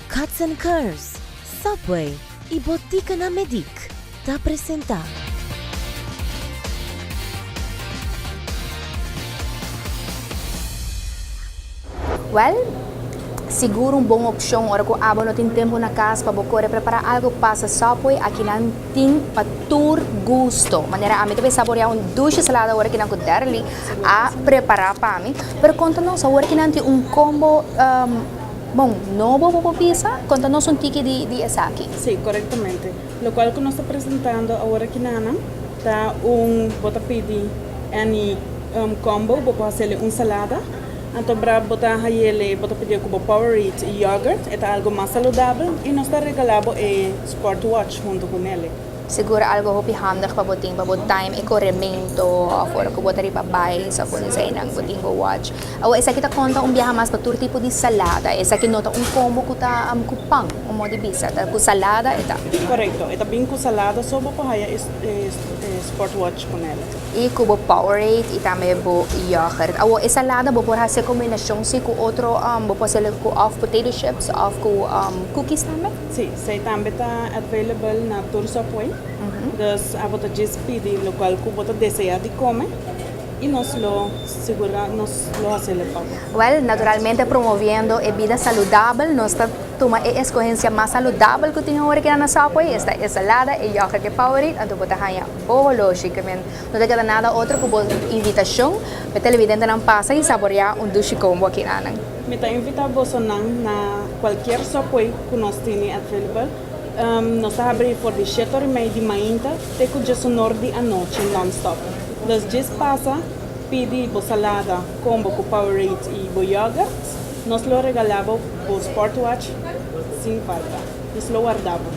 Cuts and Curves, Subway y Botica na Medic ta presenta. Well, sigur un bon opcion ora cu abo no tin tempo na cas pa bo core prepara algo, pasa Subway, akinan tin pa tur gusto. Manera ami ta bay saborea un dushi salada ora kinan cu Derly a prepara pa mi. Pero conta nos, awor kinan tin un combo bon nobo bo por bisa? Conta nos un tiki di esaki. Si, corectamente. Locual cu nos ta presentando awor akinan ta un bo ta pidi any combo, bo por haci'le un salada. Anto bra bo ta hayele, bo ta pidié ku bo Powerade i yogurt, e ta algo mas saludabel i nos ta regalá bo e sport watch huntu ku nele. Sigur algo hopi handig pa bo tin pa bo time e koremento of ora ku bo ta riba bais of un eseinan bo tin bo watch. Awor esaki ta konta un biaha mas pa tur tipo di salada, esaki no ta un kombo ku ta ku pan, un modo di bisa, ta ku salada e ta. Korekto, e ta bin ku salada so bo por haya e sport watch ku nele. I ku bo Powerade i tambe bo yoghurt. Awor e salada bo por hasi e kombinashon si ku otro, bo por hasi ku òf potato chips òf ku cookies tambe. Si, esei tambe ta available na tur Subway. Dus abo ta djis pidi lokual ku bo ta deseá di kome i nos lo sigurá, nos lo hasiel pa bo. Wèl, naturalmente promoviendo e bida saludabel, nos ta tuma e eskohensia mas saludabel ku tin awor aki na Subway, esta e salada, e yoghurt, e Powerade, anto bo ta haña. Bo holoshi ke men no ta keda nada otro ku bo invitashon pa e televidentenan pasa i saboreá un dushi kombo aki nanan. Mi ta invitá bosonan na kualkier Subway ku nos tene available. Nos ta habri for di shete ora i mei di mainta te ku djesunor di anochi nonstop. Dus djis pasa pidi bo salada kombo ku Powerade i bo yoghurt. Nos lo regalá bo bo sportwatch sin falta. Nos lo warda bo.